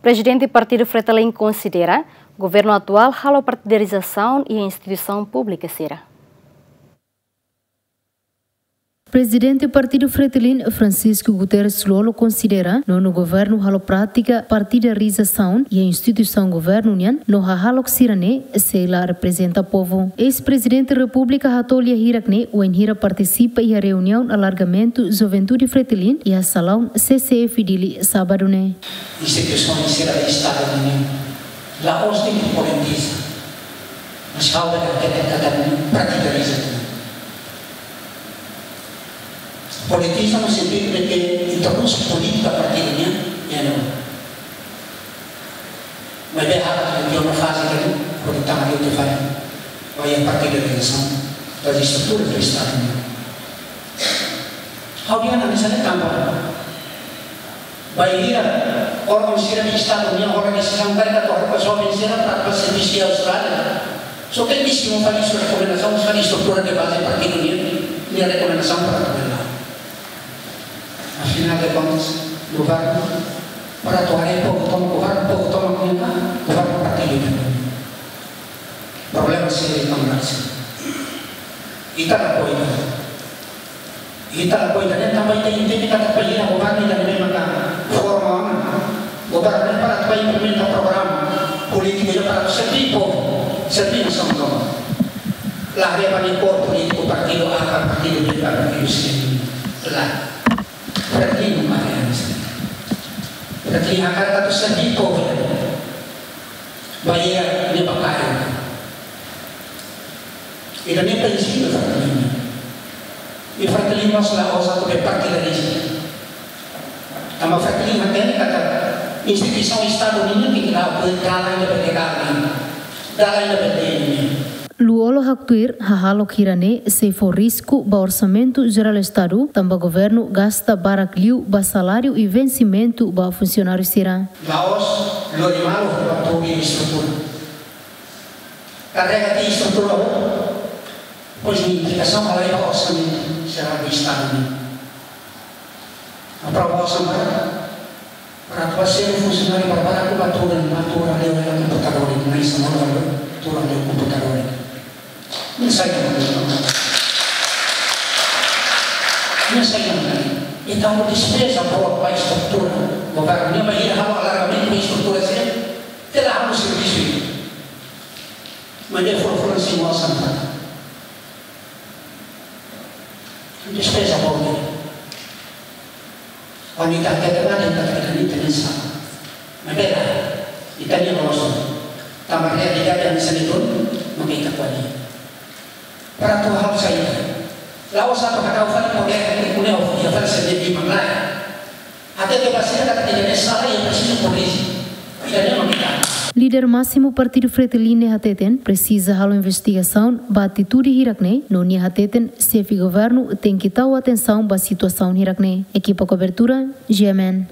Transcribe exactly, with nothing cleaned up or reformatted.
Prezidente Partidu Fretilin konsidera governu atuál halo partidarizasaun iha instituisaun públika sira. Prezidente Partidu Fretilin, Francisco Guterres Lú-Olo, konsidera nonu governu halo prátika partidarizasaun iha instituisaun governu nian no hahalok sira-ne'e sei la reprezenta povu. Eis-Prezidente Repúblika hato'o lia hirak-ne'e wainhira partisipa iha reuniaun alargamentu Juventude Fretilin iha salaun C C F Dili, sábadu ne'e. Instituisaun sira Estadu nian la'ós de'it politiza, mas ha'u hakarak hatete katak partidariza. Politiza no sentidu de ke introdús polítika partidu nian, ya no. Maibé ha'u hakarak hatete ona faze katak, hodi tama liu tiha fali, ba iha partidarizasaun ba estrutura do Estadu nian. Ha'u dehan hanesan ne'e tanba bainhira órgaun sira Estadu nian hola desizaun karik atu haruka joven sira para, para servisu iha Austrália. Só ke desizaun fali sira rekomendasaun, fali estrutura de baze partidu nian, nia rekomendasaun para atu bele la'o. Afinál de kontas, governu para atu haree povu tomak, governu povu tomak nian ka, governu partidu nian. Problema sira iha Timor-Leste. Ita la apoia. Ita la apoia, ne'e tanba ita entende katak bainhira governu ida-ne'ebé maka forma ona, governu para atu implementa programa polítiku ida para serví povu, serví nasaun tomak. La haree ba nia kór polítiku, partidu A ka partidu B ka partidu C. La. Partidu maka yang sini. Partidu hakarak atu serví povu. Ba iha ne'ebá karik. Ida-ne'e prinsípiu Fretilin. I Fretilin mós la'ós atu be partidariza. Tanba Fretilin hatene katak instituisaun Estadu nian tenke la'o, dalan ida be legal nian. Dalan ida be lei nian. Lú-Olo haktuir hahalok sira-ne'e sei fó risku ba Orsamentu Jerál Estadu, tanba governu gasta barak liu ba saláriu i vensimentu ba funsionáriu sira. La'ós lori malu ba tubi estrutura. Karrega tiha estrutura, pois nia implikasaun halai ba Orsamentu Jerál do Estadu nian. Aprova osan para, para atu selu funsionáriu para, para atu ba tuur, ba tuur liu iha komputadór, nia sai malu ba tuur liu komputadór. Nia sai malu. Nia sai malu. Entaun despeza boot ba estrutura governu nian, bainhira halo alargamentu ba estrutura sira, tela halo servisu. Maibé furfura sin osan para. Despeza boot. Kuandu ita hatete ba, ita hatete ita-nia sala. Maibé la, ita-nia loos. Tanba realidade hanesan ne'e duni, maka ita ko'alia. Para atu halo saida? La'ós atu hadau fali poder, ita-nia osan, ita fali sendiri di manglai. Hatete ba sira katak ida-ne'e sala i presiza korrije. Ida-ne'e mak ita. Líder másimu Partidu Fretilin ne'e hateten, presiza halo investigasaun ba atitude hirak-ne'e, no nia hateten, xefe governu tenke tau atensaun ba situasaun hirak-ne'e. Ekipa kobertura, G M N.